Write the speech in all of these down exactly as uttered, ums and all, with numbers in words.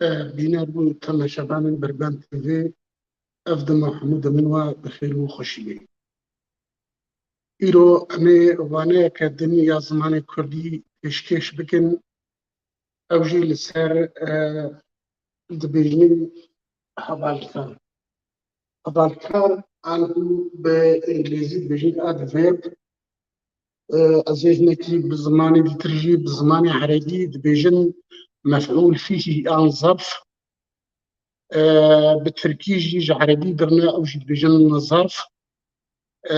E, bîner û temaşevanên Berben T V, ev dema hemû demên we bi xêr û xweşî bê. Îro em ê waneyeke din ya zimanê kurdî pêşkêş bikin. Ew jî li ser, e, dibêjin hevalkar. Hevalkar an ku bi îngilîzî dibêjin adverb, e, ez ê hinekî bi zimanê dîtir jî, bi zimanê erebî dibêjin mef'ûl fîhî an zarf. E, bi tirkî jî ji erebî dirne, ew jî dibêjin zarf. E,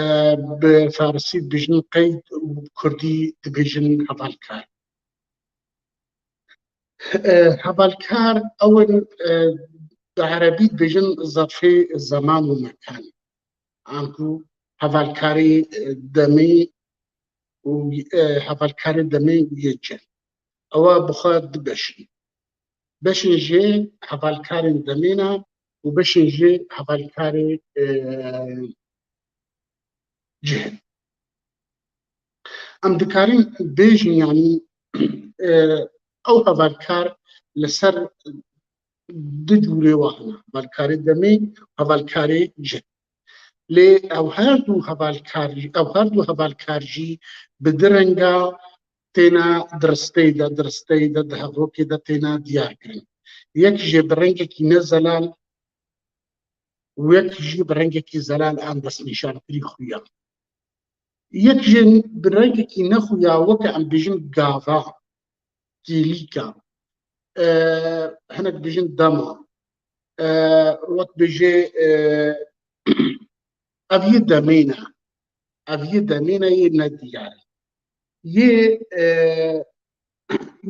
bi farisî dibêjin qeyd û bi kurdî dibêjin hevalkar. E, hevalkar ew in, e, bi erebî dibêjin zarfê zeman û mekan. Anku hevalkarê, e, demê û, e, hevalkarê demê û yê cem. Ewa bi xwe du beş in. Beşên jê hevalkarên demê ne û beşên jê hevalkarê, e, cih in. Em dikarin bêjin, yanî, e, ew hevalkar li ser du cûrê wa hene, hevalkarê demê, hevalkarê cih. Lê ew her du hevalkar, ew her du hevalkar jî bi du renga têne di risteyê de, di risteyê de, di hevokê de têne diyar kirin. Yek jê bi rengekî ne zelal û yek jî bi rengekî zelal an destnîşankirî xuya. Yek jê bi rengekî ne xuya, weke em bêjin gava, kêlîka, e, hinek bêjin dema, e, wek bêjê, e, ev yê demê ne. Ev yê demê ne, yê nediyar e. Yê, e,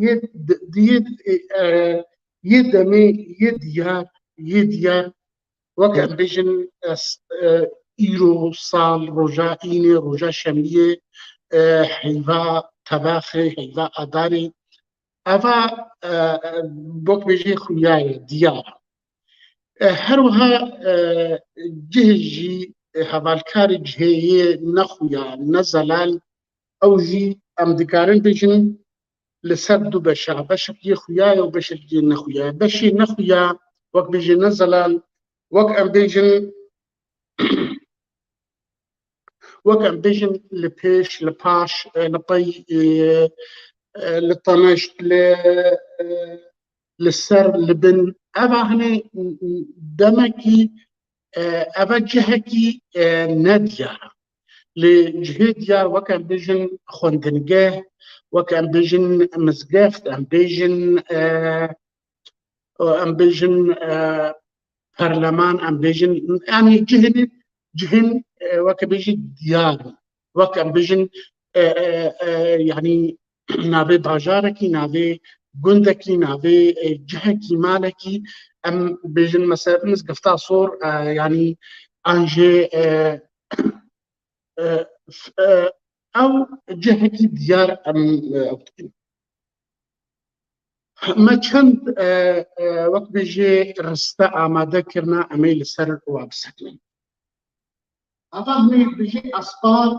yê d-, d-, yê, e, yê demê, yê diyar, yê diyar, wek em bêjin, e, s-, e, îro, sal, roja înê, roja şemiyê, e, heyva tebaxê, heyva adarê. Eva, e, e, wek bêjê xuya ye, diyar e. E, her wiha, e, cih jî, e, hevalkarê cihê yê ne xuya, ne zelal, ew jî em dikarin bêjin li ser du beşa, beşek yê xuya ye û beşek yê nexuya ye. Beşê nexuya, wek bêjê ne zelal, wek em bêjin, wek em bêjin li pêş, li paş, e, li pey, e, e, li teneşt, li, e, li ser, li bin. Eva hene demekî, e, eva cihekî, e, nediyar e. Lê cihê diyar, wek em bêjin xwendingeh, wek em bêjin mizgeft, em bêjin, e, em bêjin, e, perleman, em bêjin, yanî cihên, cihên, e, weke bêjî diyar in. Wek em bêjin, e, e, e, yanî navê bajarekî, navê gundekî, navê, e, cihekî, malekî, em bêjin mesela Mizgifta Sor, e, yanî an jê, e, e, f-, e, ew cihekî diyar em, e, ew dikin. Me çend, e, e, wek bêjê riste amade kirine, em ê li ser wa bisekinin. Ava hûn ê bêjê espar,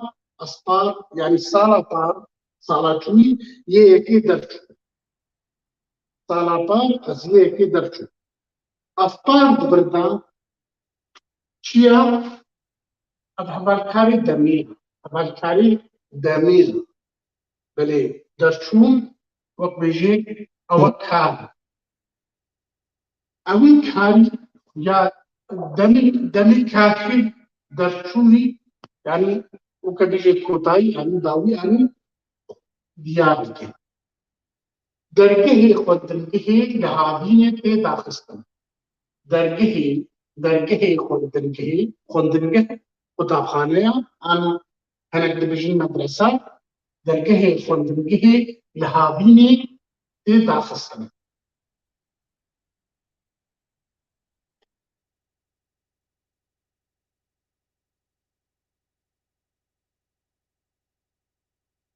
espar, yanî sala par, sala çûyî yê yekê derçû. Sala par ez yê yekê derçû. Ev par di vir de çi ya? Ev hevalkarê demê ye. Hevalkarê demê ye. Belê derçûn, wek bêjê, ew e kar e. Ewî karî ya demê, demê karkê derçûnî, yanî weke bêjê kotayî, yanî dawî, yanî diyar dike. Dergehê xwendingehê li havînê tê daxistin. Dergehê, dergehê xwendingehê, xwendingeh qutabxaneya, an hinek dibêjin medresa, dergehê xwendingehê li havînê tê daxistin.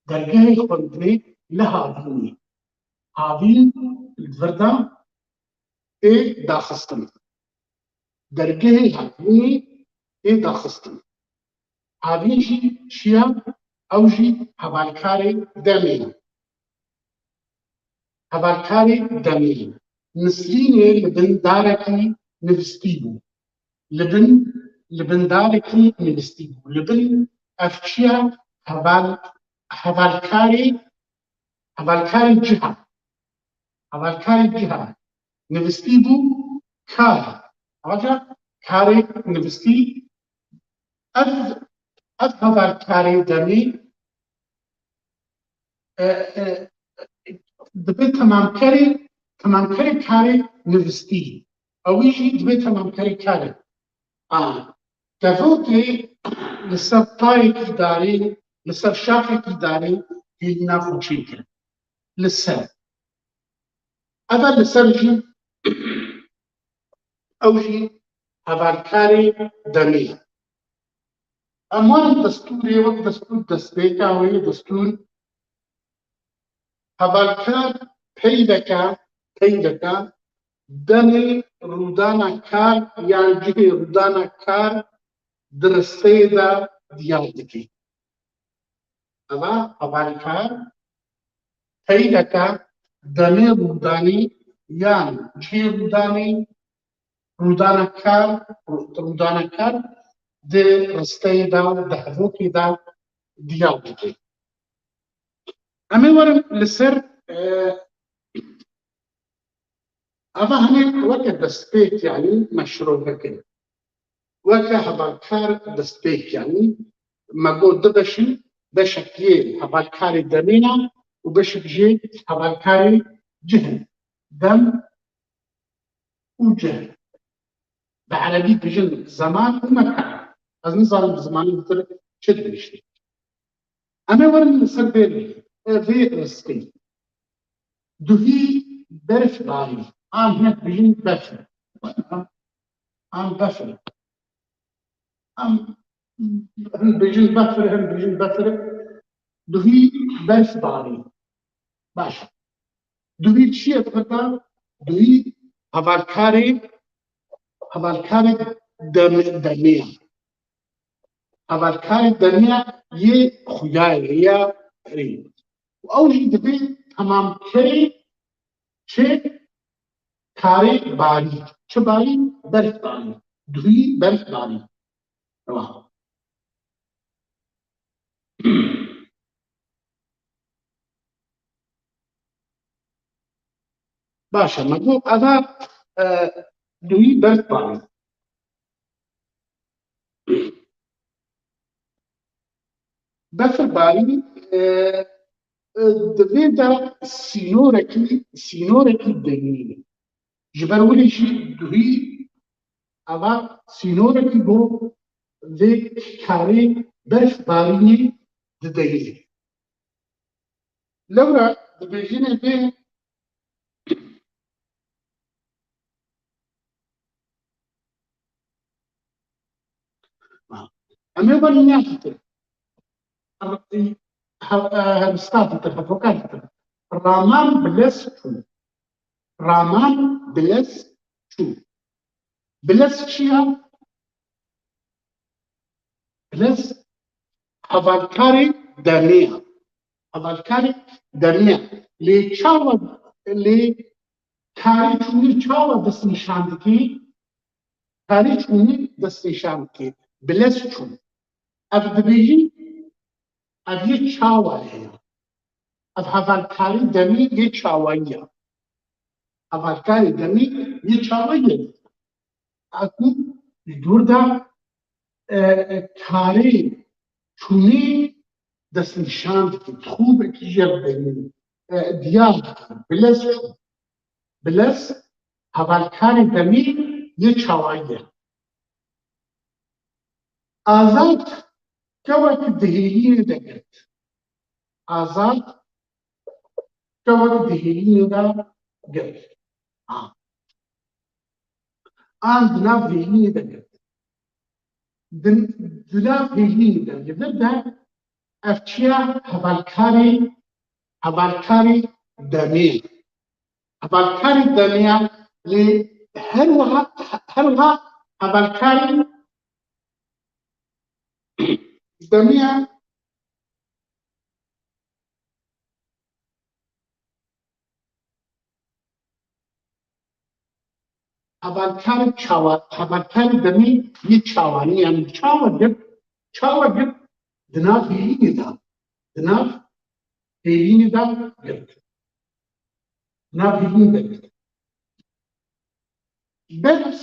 Dergehê xwendinê li havînê. Havîn li vir de tê daxistin. Dergehê havînê tê daxistin. Havîn jî çi ya? Ew jî hevalkarê demê ye. Hevalkarê demê ye. Nisrînê li bin darekî nivistî bû. Li bin, li bin darekî nivistî bû. Li bin ev çi ye? Heval, hevalkarê, hevalkarê ciha. Hevalkarê ciha. Nivistî bû kar. Aja karê nivistî. Ev, ev hevalkarê demê, e, e, dibe temamkerê, temamkerê karê nivistî. Ewî jî dibe temamkerê karê. A, kevokê li ser tayekî darê, li ser şaxekî darê hêlîna xwe çêkir. Li ser. Eva li ser jî, ew jî hevalkarê demê ye. Em werin destûrê, wek destûr destpêka wê destûr, hevalkar peyweke, peyweke demê rûdana kar yan cihê rûdana kar di risteyê de diyar dike. Eva hevalkar peyweke demê rûdanê yan cihê rûdanê rûdana kar, rû-, rûdana kar di risteyê de, di hevokê de diyar dike. Em ê werin li ser, e, eva hene weke destpêk, yanî meşrû bikin. Weke hevalkar destpêk, yanî me got du beş in, beşek yê hevalkarê demê ne û beşek jê hevalkarê cih in. Dem û cih. Bi erebî dijin zeman û mekan. Ez nizanim bi zimanê din çi diniştî. Em ê werin li ser vê, vê riskê. Duhî berf barî. An hinek bijin befir. An befir. Em hin bijin befir, hin bijin befir. Duhî berf barî. Baş. Duhî çi ye dixwita? Duhî hevalkarê, hevalkarê dem-, demê ye. Hevalkarê demê ye yê xuyayê ye ya perê. Û ew jî divê temamkerê çi? Karê barî. Çi barî? Berf barî. Duhî berf barî. Tamam. Baş e, me got eva, e, duhî berf barî. Befir barî, e, e, di vê de sînorekî, sînorekî demî ye. Ji ber wê jî duhî eva sînorekî bo vê karê berf barînê dideyî. Lewra dibêjinê vê Em ê werin ya dîtir. Her, her, her stat dîtir, her roka dîtir. Raman bilez çû. Raman bilez çû. Bilez çi ya? Bilez hevalkarê demê ya. Hevalkarê demê ya. Lê çawa, lê karê çûnî çawa destnîşan dikî? Karê çûnî destnîşan dike. Bilez çû. Ev dibêjî, ev yê çawa ye ya. Ev hevalkarê demî yê çawayî ya. Hevalkarê demî yê çawayî ye. Eku ji dûr de, e, e, karê çûnî destnîşan dike. Dixûbekî jê re demî, e, diyar dike. Bilez çû. Bilez hevalkarê demî yê çawayî ye. Azad kewek di hêlînê de girt. Azad kewek di hêlînê de girt. A. An di nav hêlînê de girt. Di, di nav hêlînê de li vir de ev çi ya? Hevalkarê, hevalkarê demê. Hevalkarê demê ya, lê her wiha, her wiha hevalkarê demê ya. hevalkarê çawa, hevalkarê demê yê çawanî, yanî çawa girt, çawa girt, di nav hêlînê de, di nav hêlînê de girt. Di nav hêlînê de girt. Berf,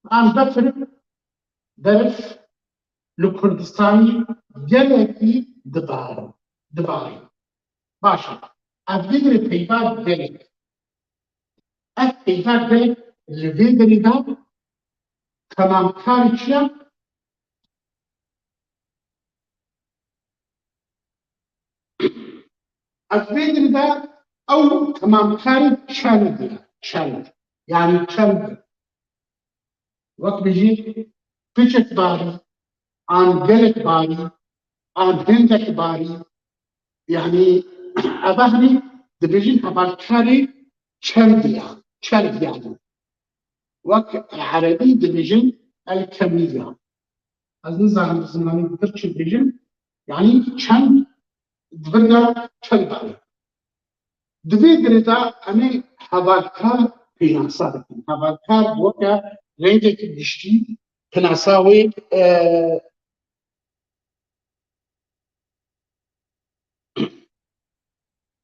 an befir, berf li Kurdistanê gelekî dibarî, dibarî. Baş e. Ev bigire peyva gelek. Ev peyva gelek li vê derê de temamkarî çi ye? Ev vê derê de ew temamkarî çend e, çend. Yanî çend e. Wek bijî piçek barî, an gelek barî, an hindek barî. Yanî eva hemî dibêjin hevalkarê çend ya, çend yanî. Wek erebî dibêjin el kemiya. Ez nizanim bi zimanê di vir çi dibêjin. Yanî çend, di vir de çend barî. Di vê derê de em ê hevalkar pênasa bikin. Hevalkar weke rengekî giştî pênasa wê, e,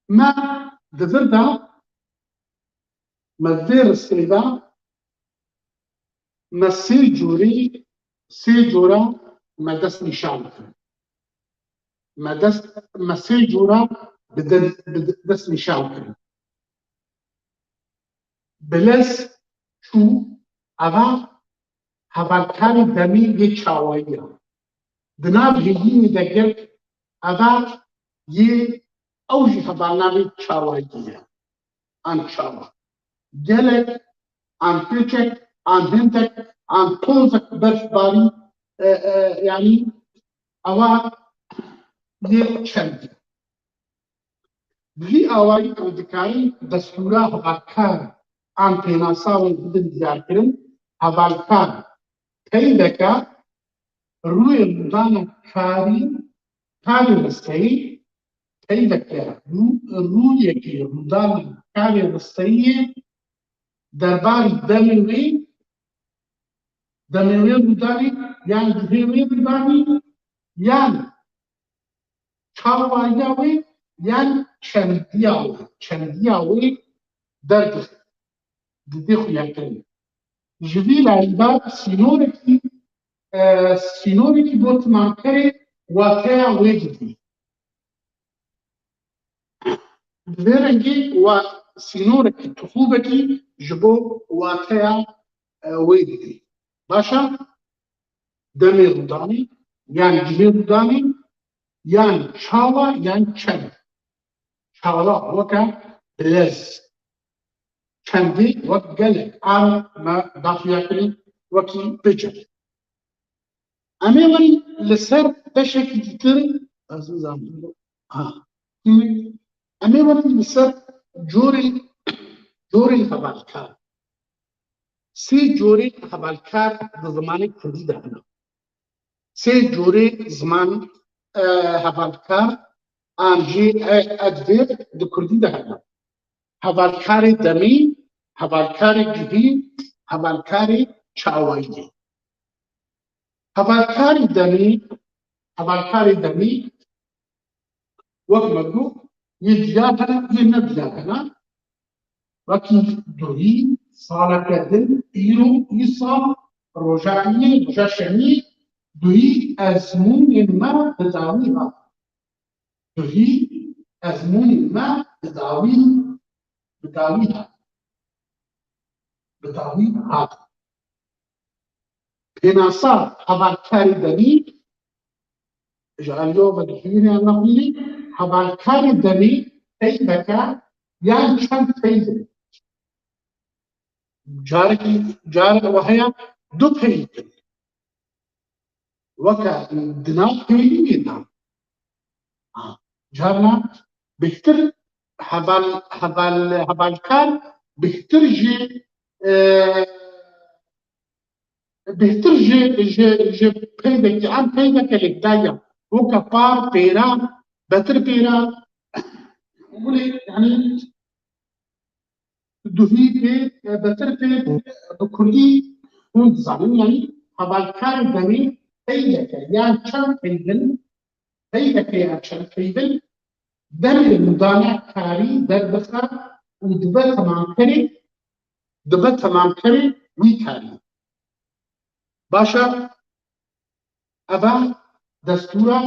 me di vir de, me vê ristê de me sê corî, sê cora me dest nîşan kirin. Me dest, me sê cora bi de-, bi de-, dest nîşan kirin. Bilez çû, eva hevalkarê demê yê çawayî ye. Di nav hêlînê de girt, eva yê ew jî hevalnavê çawayî ye. An çawa. Gelek, an piçek, an hindek, an tozek berfbarî, e, e, yanî ewa yê çend e. Bi vî awayî em dikarin destûra hevalkar an pênasa wê bidin diyarkirin. Hevalkar peyweke rûyê rûdana karî, karê risteyî, peyweke rû-, rûyekî rûdana karê risteyî yê derbarî demê wê, demê wê rûdanê, yan cihê wê rûdanê, yan çawayiya wê, yan çendiya wê, çendiya wê derdixe, didê xuyakirinê. Ji vî layî de sînorekî, e, sînorekî bo timankerê wateya wê didî. Bi vê rengî wa sînorekî tixûbekî ji bo wateya, e, wê didî. Baş e? Demê rûdanê, yan cihê rûdanê, yan çawa, yan çend. Çawa weke bilez. Çendê wek gelek. An me daxuya kirin wekî piçek. Em ê werin li ser beşekî dîtir, ez nizanim. Ha. Em ê werin li ser corê, corê hevalkar. Sê corê hevalkar di zimanê kurdî de hene. Sê corê ziman, e, hevalkar an jî, e, edvêr di kurdî de hene. Hevalkarê demî, hevalkarê cihî, hevalkarê çawayî. Hevalkarê demî, hevalkarê demî, wek me got, yê diya hene, yê nediya hene. Wekî duhî, saleke din, îro, îsal, roja înê, roja şemiyê, duhî ezmûnên me bi dawî hat. Duhî ezmûnên me bi dawî, bi dawî hat. Bi dawî hat. Pênasa hevalkarê demî, ji aliyê ve dihîne nexwînî, hevalkarê demî peyweke yan çend peyv in. Carekî, carek we heye du peyv in. Weke di nav hêlînê de. Ha, carna bêhtir heval, heval, hevalkar bêhtir ji, e, bêhtir ji, ji, ji peydekî, em peydeke lêkdaye. Weke par, pêra, betir pêra. Wile, yanî, Duhî pê, e, betir pê, e, bi kurdî hûn dizanin, yanî hevalkarê demê peydeke yan çend peyvin, peydeke yan çend peyvin demê rûdana karî derdixe û dibe temamkerê, dibe temamkerê wî karî. Baş e, ev e destûra,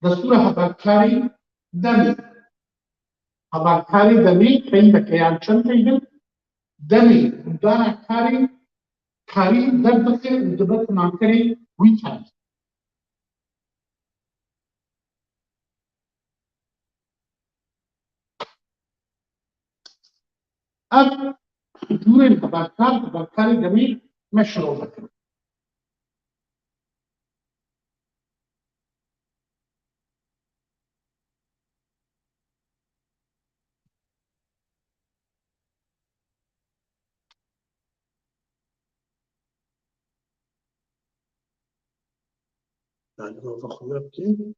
destûra hevalkarê demê. Hevalkarê demê peydeke yan çend peyvin demê rûdana karê karî derdixe û dibe temamkerê wî karî. Ev cûrên hevalkar, hevalkarê demê me şirove kirin. Yani, o vakit yok ki.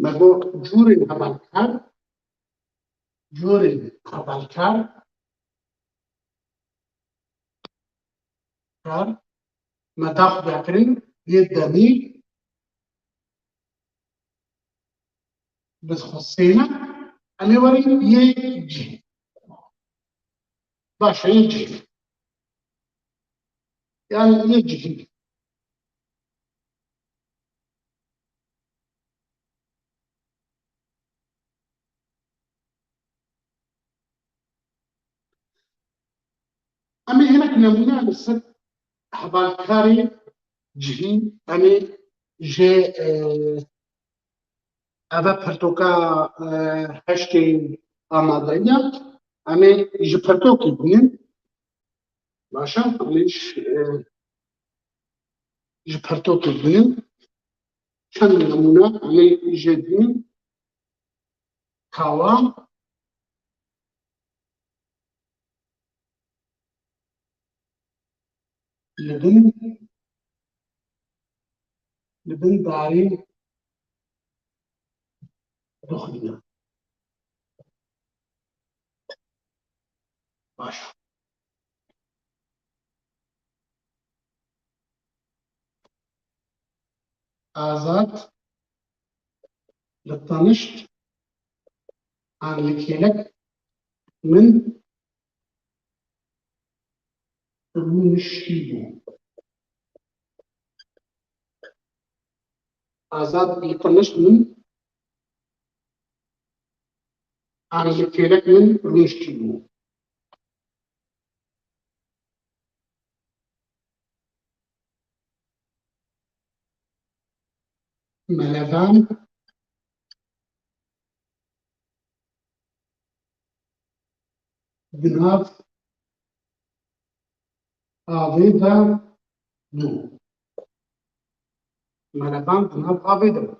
Me got cûrên hevalkar, cûrên hevalkar, kar, me daxuya kirin yê demî, bi xwe sê ne, em ê werin yê cihî. Baş e, yê cihî. Yani yê cihî. Em ê hinek nemûne li ser hevalkarê cihî, em ê ji, e, eve pirtoka, e, heştê amadeyiya, em ê ji pirtokê bînin. Baş e, em ê ji, e, ji pirtokê bînin. Çend nemûne em ê jê bînin. Kawa li bin, li bin darê dixwîne. Baş. Azad li tanişt an li kêlek min rûniştî bû. Azad li tanişt min an li kêlek min rûniştî bû. Melevan di nav avê de bû. Melevan di nav avê de bû.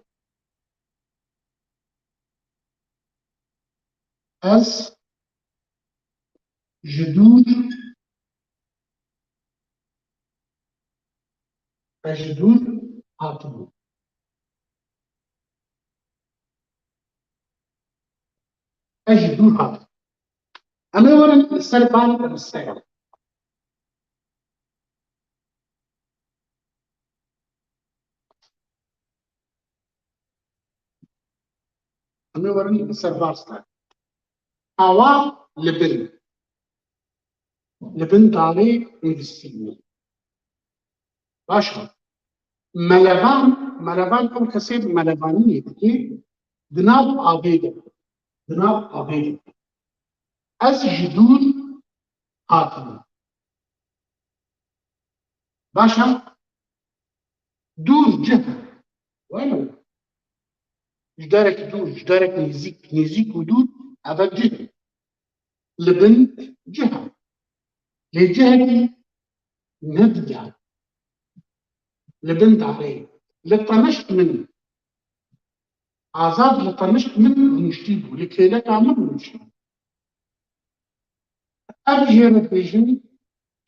Ez ji dûr, ez ji dûr hatibûm. Ez ji dûr hatibûm. Em ê werin li ser van li ser. Em ê werin li ser van ser. Awa li bin. Li bin darê nivîsî bû. Baş e. Melevan, melevan ew kesê bi melevaniyê dikê, di nav avê de. Di nav avê de. Ez ji dûr hatim. Baş e. Dûr cih e. Weno. Ji derek dûr, ji derek nêzîk, nêzîk û dûr, ev e cih e. Li bin cih e. Lê cihekî nediyar. Li bin darê. Li tenişt min. Azad li tenişt min rûniştî bû, li kêleka min rûniştî bû. Ev jê re dibêjin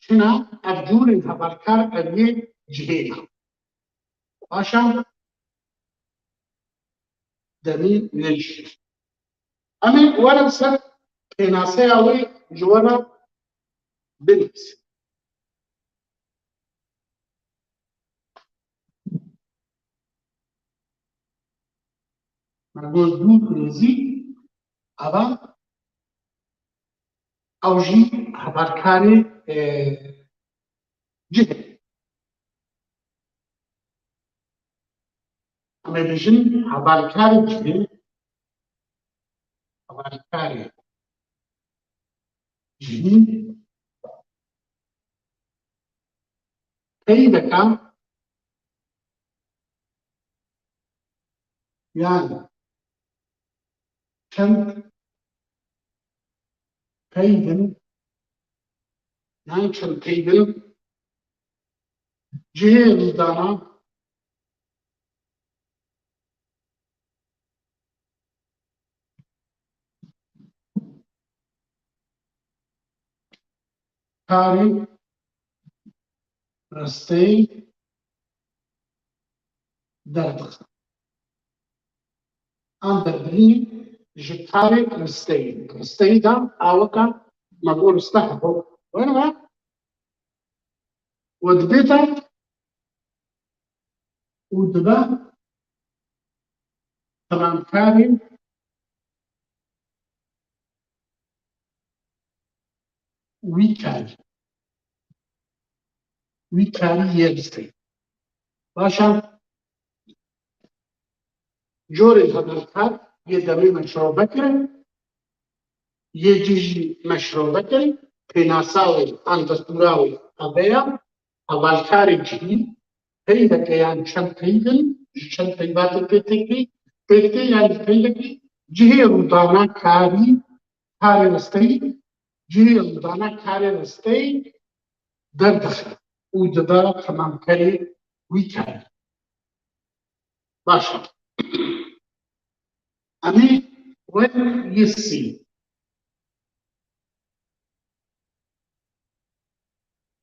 çi ne, ev cûrên hevalkar ev yê cihê ne. Baş e, demî nêjî. Em ê werin ser pênaseya wê ji we re binivîsin. Me got dûr nêzîk, ava ew jî hevalkarê, e, cihê. Em ê bêjin hevalkarê cihê, hevalkarê cihê peydeka, yani çend peydin, yani çend peydin cihê rûdana karê risteyê derdixin. An derbirînê ji karê risteyê. Risteyê de awika me got riste hebû. Were we dibête û dibe temamkarê wî karî. Wî karî yê risteyê. Baş e. Corên hevalkar yê demê meşrobe kirin, yê cih jî meşrobe kirin, pênasa wê an destûra wê ev e ya, hevalkarê cihî, peydeke yan çend peyd in, ji çend peyvatê pê tê, pê tê yan ji peydekî cihê rûdana karî, karê risteyî, cihê rûdana karê risteyî derdixe û dibe temamkerê wî karî. Baş e. Em ê werin yê sê.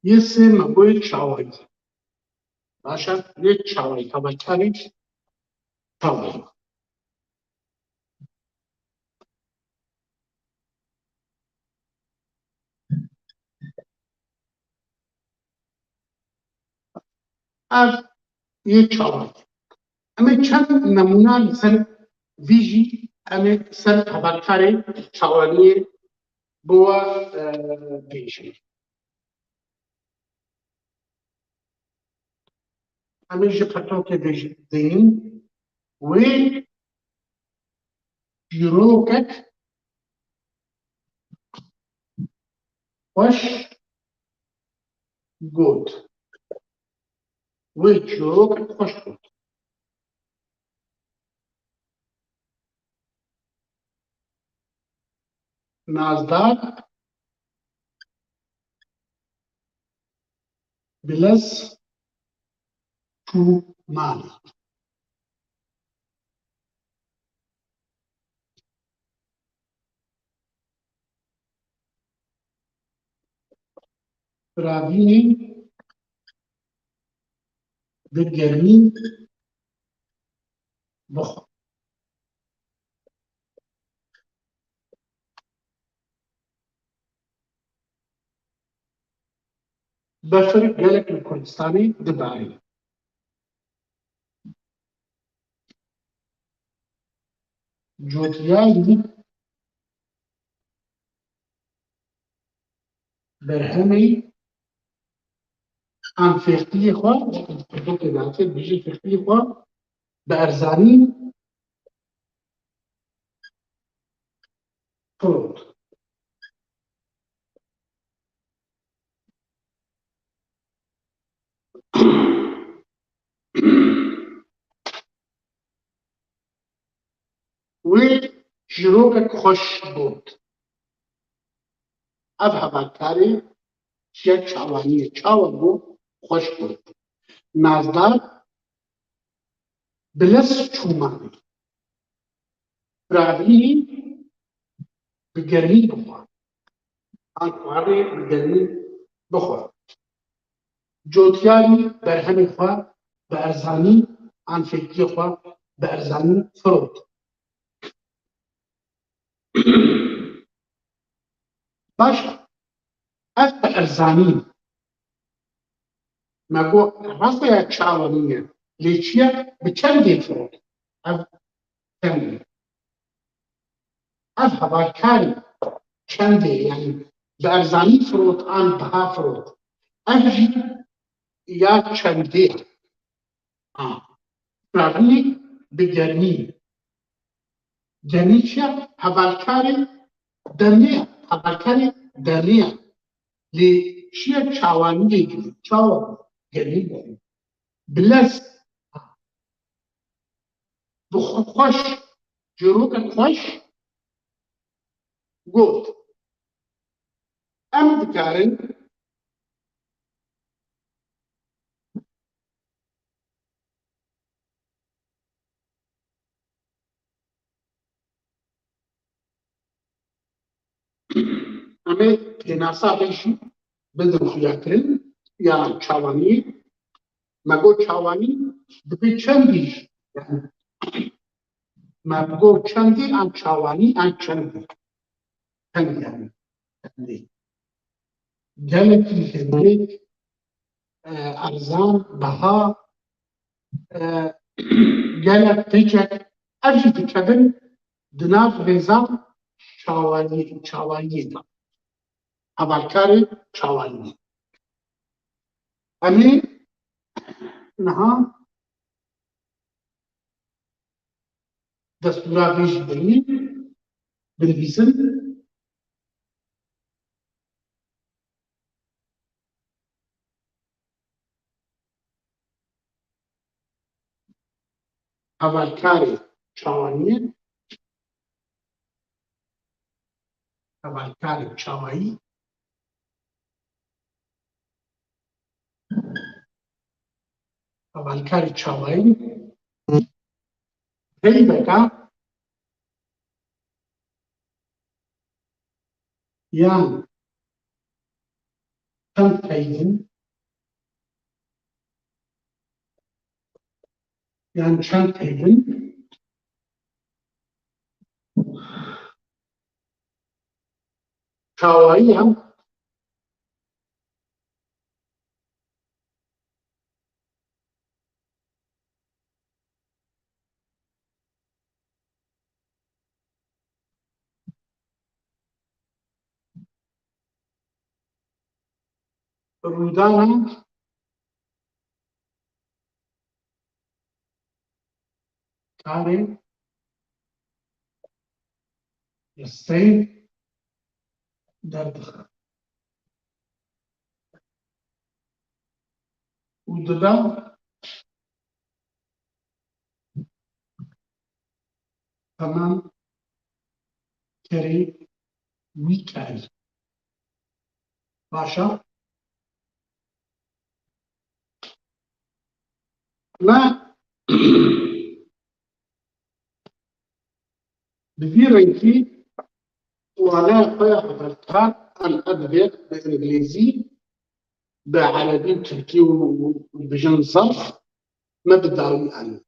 Yê sê me goyê çawayî. Baş e, yê çawayî, hevalkarê çawayî. Ev yê çawayî. Em ê çend nemûna li ser vî jî em ê ser hevalkarê çawaniyê bi we, e, bêjin. Em ê ji qetokê bêjin, dênin wê çîrokek xweş got. Wê çîrokek xweş got. Nazdar bi lez çû malê. Firavînê bi germî bixwe. Befir gelek li Kurdistanê dibarî. Cotiyarî berhemê an fêxtiyê xwe, fêxtiyê xwe bi erzanî firot. Wê çîrokek xweş got. Ev hevalkarê çiya çawaniyê çawa bû xweş got. Nazdar bi lez çûmanî. Firavînî bi germî bixwe. An xwarê bi germî bixwe. Cotyarî berhemê xwe bi erzanî an fêkiyê xwe bi erzanî firot. Baş e. Ev bi erzanî. Me got, rastê ya çawa nîne. Lê çi ye? Bi çendê firot. Ev çendê. Ev hevalkarî çendê, yanî bi erzanî firot an biha firot. Ev jî ya çendê ye. Ha. Firavînî bi germî. Germî çi ye? Hevalkarê demê ye. Hevalkarê demê ye. Lê çi ye? Çawaniyê girî. Çawa germî gerî. Bi lez. Bi xwe xweş. Çîroka xweş got. Em dikarin Em ê pênasa vê jî bidin xuyakirin ya çawanî. Me got çawanî dibê çendî jî. Yani, me got çendî an çawanî an çendî. Çend yani. Çendî. Gelekî hênik, e, erzan, biha, e, gelek têçek, ev jî dikevin di nav rêza çawayî-, çawayiyê de. Hevalkarê çawayî. Em ê niha destûra vê jî binî, binivîsin. Hevalkarê çawaniyê, hevalkarê çawayî, hevalkarê çawayî, peyveka yan çend peyvin, yan çend peyvin çawayî hem Rûdana karê li seyr derdixe û dibe temam kerê wî karî. Baş e. Me bi vî rengî wana xwe ya xeberkar an edebiyat bi îngilîzî, bi erebî û tirkî û, û, û bijin zaf me bi dawî anî.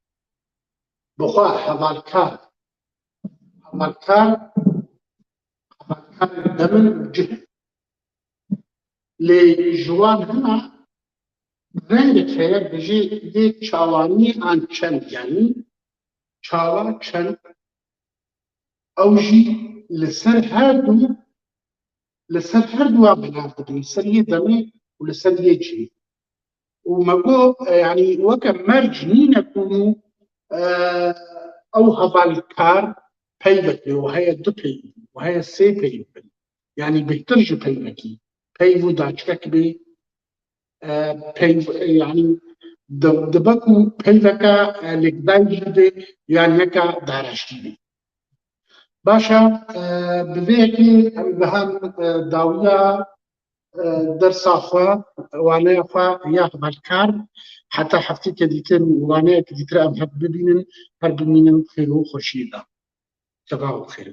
Bi xwe hevalkar, hevalkar, hevalkarê demin û cih. Lê ji wan hema rengek heye bijê yê çawanî an çend, yanî çawa çend, ew jî li ser her du, li ser her dua belav dibin, li ser yê demê û li ser yê cihê. Û me got, e, yanî weke merc nîne ku, e, ew hevalkar peyvek bê, û heye du peyv, û heye sê peyv bin. Yanî bêhtir ji peyvekî. Peyv û daçikek bê, e, peyv, e, yanî di-, dibe ku peyveke, e, lêkdayî jî bê, yan yeka dareştî bê. Baş e, bi vê yekê em bi hem e, dawiya e, dersa xwe, waneya xwe ya hevalkar heta hefteke dîtin, waneyeke dîtir em hev bibînin, her bimînin xêr û xweşiyê de. Teva û xêr.